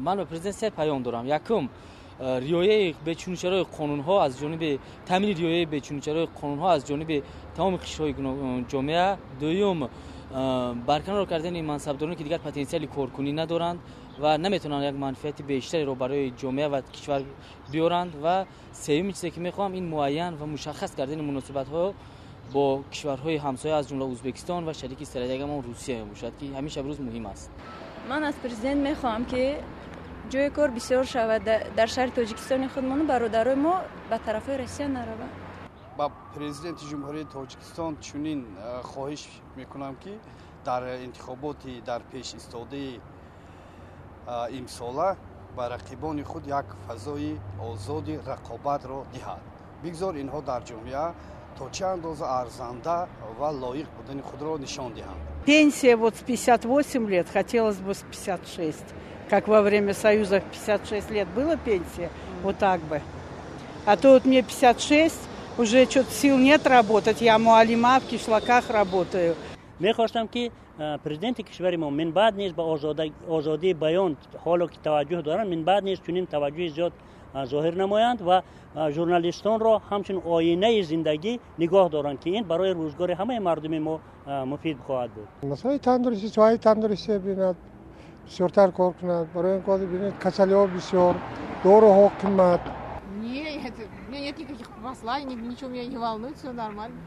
Ман ба президент се паём дорам. Якум, риояи бечунучарои қонунҳо аз ҷониби таъмини риояи бечунучарои қонунҳо аз ҷониби тамоми қишрҳои ҷомеа. Дуюм, барканор кардани мансабдороне, ки дигар потенсиали коркунӣ надоранд ва наметавонанд як манфиати бештареро барои ҷомеа ва кишвар биёранд. Ва сеюми чизе, ки мехоҳам, ин муайян ва мушаххас кардани муносибатҳо бо кишварҳои ҳамсоя, аз ҷумла Ӯзбекистон ва шарики стратегиямон Русия мебошад, ки ҳамеша рӯз муҳим аст. Ман аз президент мехоҳам, ки ҷои кор бисёр шавад дар шаҳри Тоҷикистони худмон, бародарои мо ба тарафҳои Россия нараванд. Ба президенти Ҷумҳурии Тоҷикистон чунин хоҳиш мекунам, ки дар интихоботи дар пеш истодаи имсола ба рақибони худ як фазои озоди рақобатро диҳад. Бигзор инҳо дар ҷомеа то чӣ андоза арзанда ва лоиқ будани худро нишон диҳанд. Пенсия вот с 58 лет, хотелось бы с 56. Как во время Союза 56 лет была пенсия, вот так бы. А то вот мне 56, уже что-то сил нет работать, я муаллима, в кишлаках работаю. Мехостам, ки президенти кишвари мо минбаъд низ ба озодии баён, ҳоло ки таваҷҷӯҳ доранд, минбаъд низ чунин таваҷҷӯҳи зиёд зоҳир намоянд ва журналистонро ҳамчун оинаи зиндагӣ нигоҳ доранд, ки ин барои рӯзгори ҳамаи мардуми мо муфид хоҳад буд. Масъалаи тандурустӣ, соҳаи тандурустӣ бинад, бисёртар кор кунад, барои ин кор бинед, касалиҳо бисёр, доруҳо қимат. Нет, у меня нет никаких посланий, ничего меня не волнует, все нормально.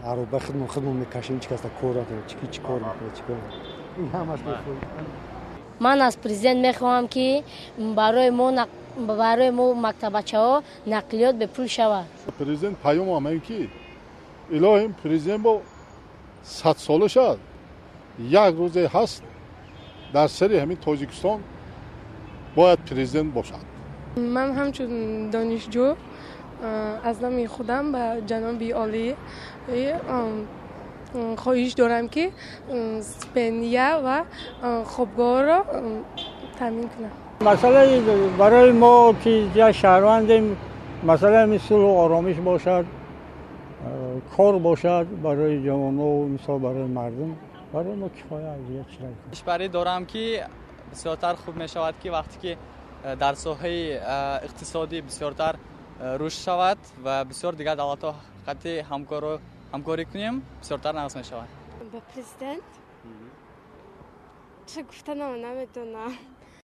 Ароба худмон мекашем, чӣ каста кор накунад, чӣ чӣ кор мекунад, чӣ кор, ин ҳамаш. Ман аз президент мехоҳам, ки барои мо мактабачаҳо нақлиёт бепул шавад. Президент паём омаем, ки илоҳим президент бо 100 сола шавад. Як рӯзе ҳаст, дар сари ҳамин Тоҷикистон бояд президент бошад. Ман ҳамчун донишҷӯ аз номи худам ба ҷаноби олӣ хоҳиш дорам, ки стипендия ва хобгоҳро таъмин кунад. Масъалаи барои мо, ки як шаҳрвандем, масъалаи ҳамин сулҳу оромиш бошад, кор бошад барои ҷавоно, мисол барои мардум, барои мо кифоя. Ишбарӣ дорам, ки бисёртар хуб мешавад, ки вақте ки дар соҳаи иқтисодӣ бисёртар рушд шавад ва бисёр дигар давлатҳо қатъи ҳамкорӣ кунем, бисёртар нағз мешавад. Ба президент чӣ гуфтанам намедонам.